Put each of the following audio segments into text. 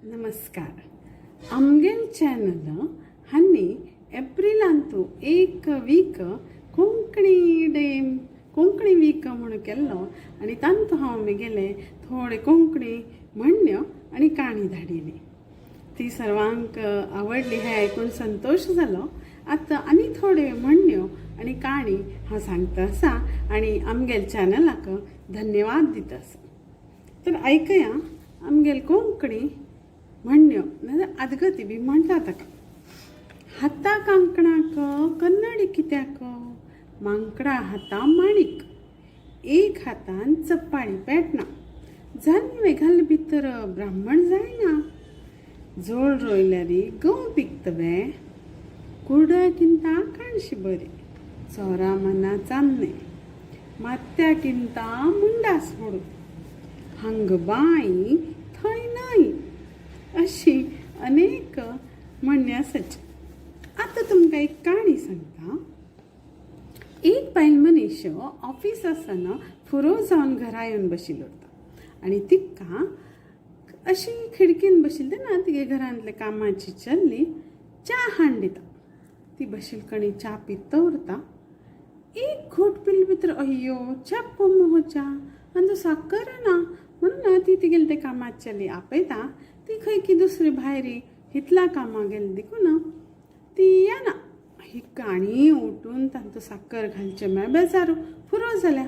नमस्कार. आमगेल चॅनल हांणी एप्रिलांतू एक week Konkani day, Konkani week म्हणून केल्लो आनी तांतू हांव म्हगेले थोडे कोंकणी म्हणण्यो आनी काणी धाडिल्ली. ती सर्वांक आवडली हें आयकून संतोश जालो. आतां आनी थोड्यो म्हणण्यो आनी काणी हांव सांगता आसा आनी आमगेल चॅनलाक धन्यवाद दिता आसा. तर आयकया आमगेल कोंकणी म्हणण्यो, नाजाल्यार आदगती बी म्हणटा ताका. हाता कांकणाक कन्नडी कित्याक, मांकडा हाता माणीक, एक हातान चपाळी पेटना, जानवें घाल भितर ब्राह्मण जायना, जोड रोयल्यारी गंव पिकतवे, कुरडयाकिंता काणशी बरी, चोरा मना चान्नें, माथ्याकिंता मुंडास फोडू, हांग बांय थंय न्हंय, अशी अनेक म्हणणी आसाची. आतां तुमकां एक काणी सांगता. एक बायल मनीस ऑफीस आसतना फुरो जावन घरा येवन बशिल्लो उरता आनी तिका अशी खिडकीन बशिल्ली तेन्ना तिगे घरांतले कामाची चल्ली च्या हाडून दिता. ती बशील कणी च्या पित्त उरता. एक घोट पिले भितर, अय्यो, चेप्प मुगो च्या आनी तो साकर ना. म्हणून ती तिगेले ते कामाची चली आपयता. ती खंय की दुसरी भायर हितला कामां गेली देखून ती येना. ही काणी उठून तांतू साकर घालचें म्हळ्यार बेजारू पुरो जाल्या.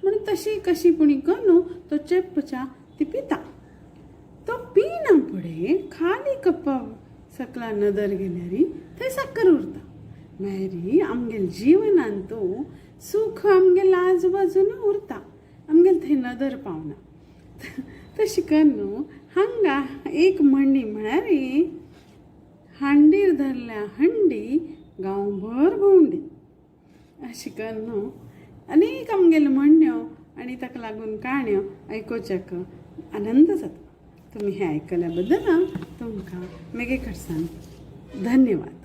म्हणून तशी कशी पुणी करून तो चेप्प च्या ती पिता. तो पिना फुडें खाली कप्पा सकला नदर गेल्यारी थंय साकर उरता. मागीर आमगेले जिवनान तो सुख आमगेल्या आजूबाजून उरता, आमगेले थंय नदर पावना. तशें करून हांगा एक म्हणणी म्हळ्यार, हांडीर धरल्या हंडी गांवभर भोंवडी. अशें करून अनेक आमगेल्यो म्हणण्यो आनी ताका लागून काणयो आयकुच्याक आनंद जाता. तुमी हें आयकल्या बद्दल तुमकां म्हगे कडसान धन्यवाद.